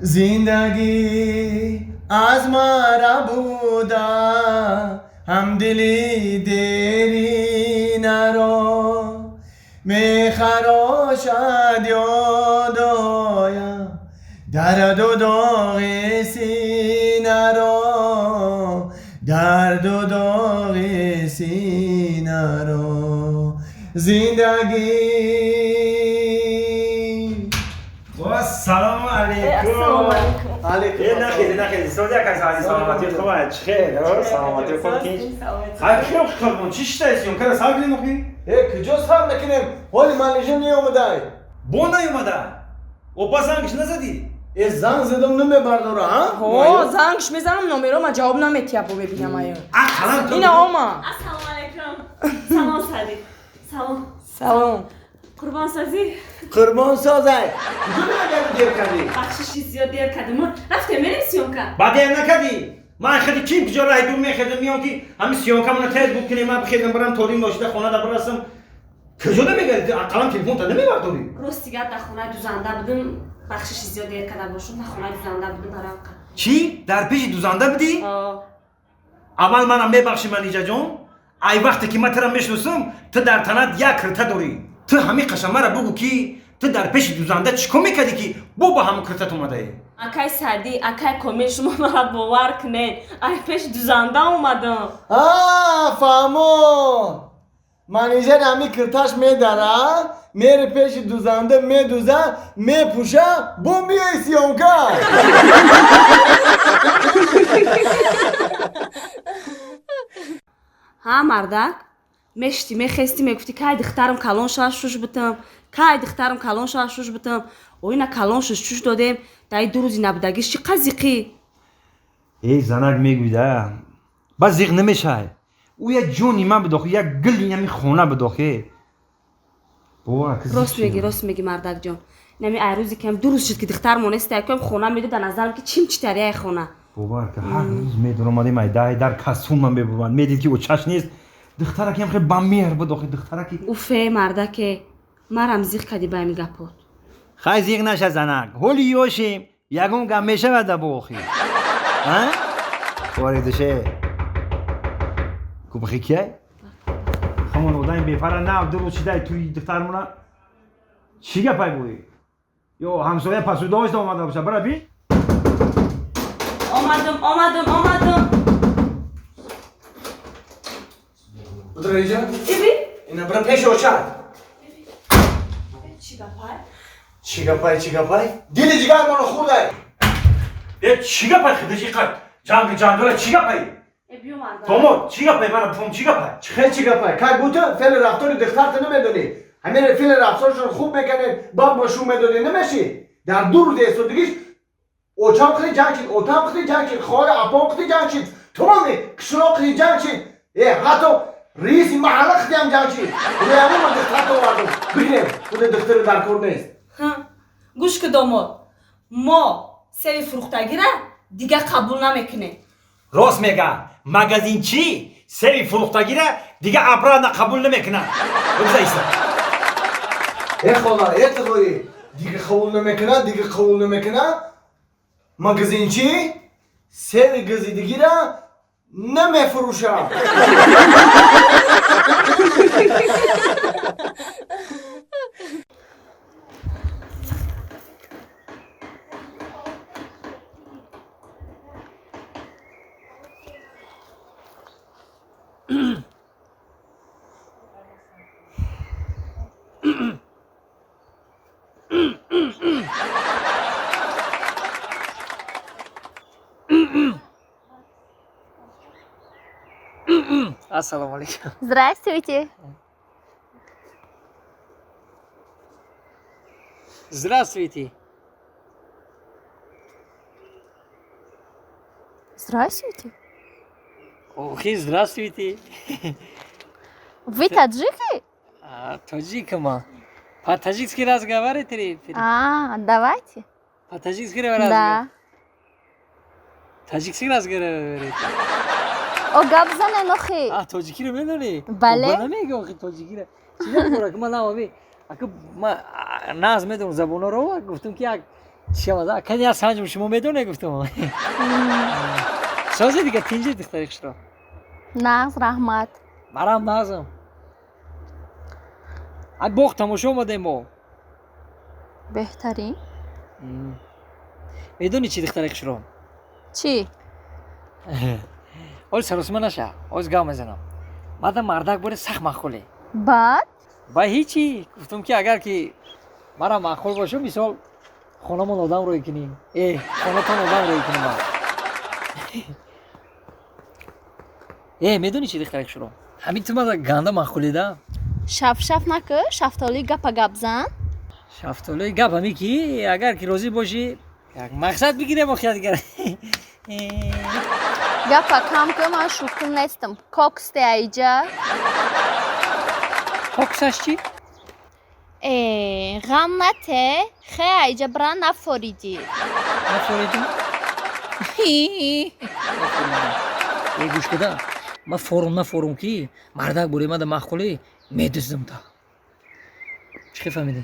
Зиндагӣ аз мара буда, ҳамдили деринаро мехарошад ёдоям, дарду доғи синаро, дарду доғи синаро, зиндагӣ. Салому алейкум. Алейкум. Нахези, нахези. Соди акай сади саломати хуб аст. Чӣ хел? Саломати хуб ки. Ҳай хел қурбон, чӣ шитаи съёмка ра сар кунем охи? Э, куҷо сар мекунем? Ҳоли манижа неомадай. Бо наёмада. Опа зангш назадӣ? Э, занг задам, намебардора, а? Ҳо, зангш мезанам, номерома ҷавоб наметиҳа, бо бебинам аю. Ақалан Ина ома. Ассалому алайкум. Салом, Садиқ. Салом. Салом. Қурбонсозӣ. Қурбон созай. Куҷо мегади, дер кардӣ? Бахшиши зиёд, дер кардем. Рафтем, мерем съёмка. Ба дер накардӣ? Ман хеле ким куҷо раҳи дур мехезам, меём ки ҳамин съёмкамона тез буд кунем, ман бихезам, барам торим ношида хона да бирасам. Куҷо намегади? Ақалан телефонта намебардорӣ? Рости гап, дар хонаи дузанда будем. Бахшиши зиёд, дер карда бошум, дар хонаи дузанда будем барамқа. Чӣ? Дар пеши дузанда будӣ? Аввал манам мебахшӣ, Манижаҷон. Ай вақте ки ман тара мешиносам, ту дар танат як кирта дорӣ. Ту ҳамин қашамара бугӯ ки ту дар пеши дузанда чӣ кор мекардӣ, ки бо ба ҳамон киртат омадаӣ? Акай Садӣ, акай Комил, шумо мара бовар кунед. Ай пеш дузанда омадам. А, фаҳмо. Манижа ҳами кирташ медара, мери пеши дузанда медуза, мепӯша, бо миёи съёмка. Ҳа, мардак, мешти мехести, мегуфтӣ, кай духтарам калон шава, шуш бутам, кай духтарам калон шава, шуш бутам. Оина калон шуш, шуш додем, даи 2 рӯзи набудагиш чӣ қазиқӣ? Эй, занак, мегӯйда, ба зиқ намешай. Ӯ як ҷони ман бидохи, як гили ҳамин хона бидохе. Рост мегӣ, рост мегӣ, мардакҷон. Нами ай рӯзе кам 2 рӯз шуд, ки духтар монеста, якоем хона медод, дар назарам ки чим читарияи хона. Бовар ка, ҳар рӯз медаромадем, ай дай дар касун ман мебурмад, медид ки очаш нест. Духтараки ҳам хеле ба меҳр бидохи, духтараки. Уфе, мардаке, марам зиқ кардӣ ба ҳами гапот. Хай, зиқ наша, занак, ҳоли ёшем, ягон гап мешавада бо охи. Воридуше кубхи кияй? Ҳамон одами бефара нав 2 рӯз шидай туи духтармона. Чӣ гапай буи? Ё ҳамсоя пасудош омада боша, бара би. Омадам, омадам, омадам. Удраиҷа? Иби. Ина бира пеши очат. Чӣ гапай? Чӣ гапай, чӣ гапай? Дили ҷигармоно хӯрдай. Э, чӣ гапай, хидиши қад ҷанги ҷанҷола, чӣ гапай? Э, биё, мардак. Домод, чӣ гапай, мана пум, чӣ гапай? Чӣ хел чӣ гапай? Кай буту феъли рафтори духтарта намедонӣ. Ҳамин феъли рафторшон хуб мекунед, баъд бо шум медодӣ, намешӣ. Дар 2 рӯзи эстодагиш очам қити ҷанг шид, отам қити ҷанг шид, хоҳари апом қити ҷанг шид, тамоми қишлоқ қити ҷанг шид. Э, ҳатто раиси маҳалла қити ҳам ҷанг шид. Ҳамин ман духтарта овардум. Бигирем, худи духтари дар кор нест. Гӯш ки, домод, мо севи фурӯхтагира дигар қабул намекунем. Рост мега, магазинчи севи фурӯхтагира дигар обратно қабул намекунад. Бигза, иста. Э, хола, э, тағоӣ, дига қабул намекунад, дига қабул намекунад. Магазинчи севи газидагира намефурӯшад. Ассалому алейкум. Здравствуйте. Здравствуйте. Здравствуйте. Охи, здравствуйте. Вы таджики? А, таджикама. По-таджикски разговариваете ли? А, давайте. По-таджикски разговариваете? Да. Таджикски разговариваете? О, гап занен, охи. А, тоҷикиро медонӣ? Бале. Ба намеги, охи, тоҷикиро. Чӣ дора, ки ман наоби. Ака, ма наз медонам забонҳоро, гуфтам ки як Чӣ омада? Кани аз санҷум шумо медоне гуфтам. Созе дига тинҷи духтари хушро. Нағз, раҳмат. Марам нағзам. Ай боғ тамошо омадем мо. Беҳтарин. Медонӣ чӣ духтари хушро? Чӣ? Ҳол саросима наша, ҳоз гап мезанам. Мада мардак боре сахт маъқуле. Баъд? Ба ҳичи гуфтам ки агар ки мара маъқул бошо, мисол хонамон одам рӯй кунӣ. Э, хонатон одам рӯй кунӣ ман. Э, медонӣ чӣ духтари хушро? Ҳамин ту мада ганда маъқулида? Шафшаф накӣ, шафтолии гапа гап зан. Шафтолии гап ҳамин ки агар ки розӣ бошӣ, як мақсад бигирем охир дигар. Гапа кам кӯ, ман шӯхӣ нестам. Коксте аиҷа. Коксаш чӣ? Э, ғам нате, хе аиҷа бира нафоридӣ. Нафоридӣ? Э, гӯш куда, ман форум нафорум ки мардак бори мада маъқулӣ медуздам та. Чӣ хел фаҳмидӣ?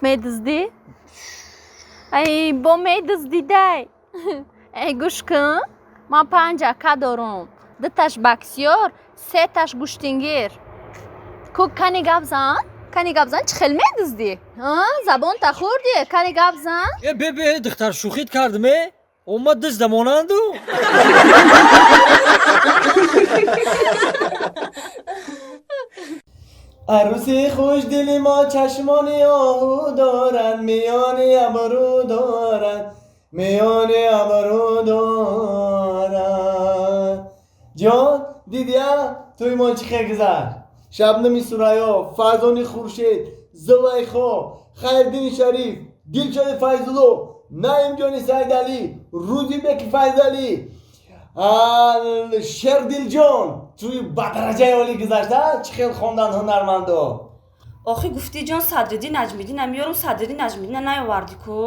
Медуздӣ? Ай, бо медуздидай. Э, гӯш кун, ман панҷ ака дорум. Дуташ боксёр, сеташ гӯштингир. Ку кани гап зан? Кани гап зан, чӣ хел медуздӣ? Забонта хӯрдӣ? Кани гап зан? Э, бе, бе, духтар шӯхит кардам, э? Омад дузда монанду. Арӯси хушдили мо чашмони оҳу дорад, миёни абрӯ дорад, миёни абрӯ дорад. Ҷон, дидия тӯи мо чӣ хел гузашт? Шабнами Сурайё, Фарзони Хуршед, Зулайхо, Хайриддини Шариф, Дилшоди Файзулло, Наимҷони Сайдалӣ, Рӯзибеки Файзалӣ, Шердилҷон тӯи ба дараҷаи олӣ гузашта, чӣ хел хондан ҳунармандо. Охи гуфтӣ ҷон Садриддин Наҷмиддина меёрам, Садриддин Наҷмиддина наёвардӣ ку?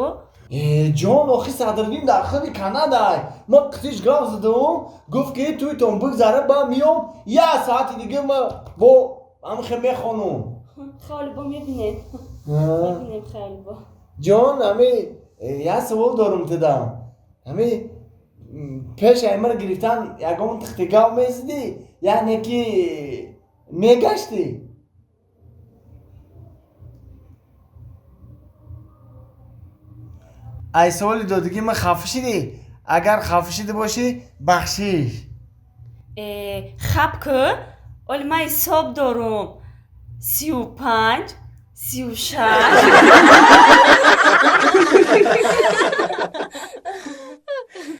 Э, ҷон, охи Садриддин дар худи Канадай. Ма қитиш гап задум, гуфт ки тӯйтон бигзара, ба миём, як саати дига ма бо ҳамихе мехонум. Хеле бо мебинем. Мебинем хеле бо. Ҷон, ҳами як савол дорум тудам. Ҳами пеш аймара гирифтан ягон тихти гап мезидӣ, яъне ки мегаштӣ? Ай саволи додагӣ ман хафа шидӣ? Агар хафа шида бошӣ, бахшиш. Э, хаб кӯ, оли ман ҳисоб дорум. 35, 36.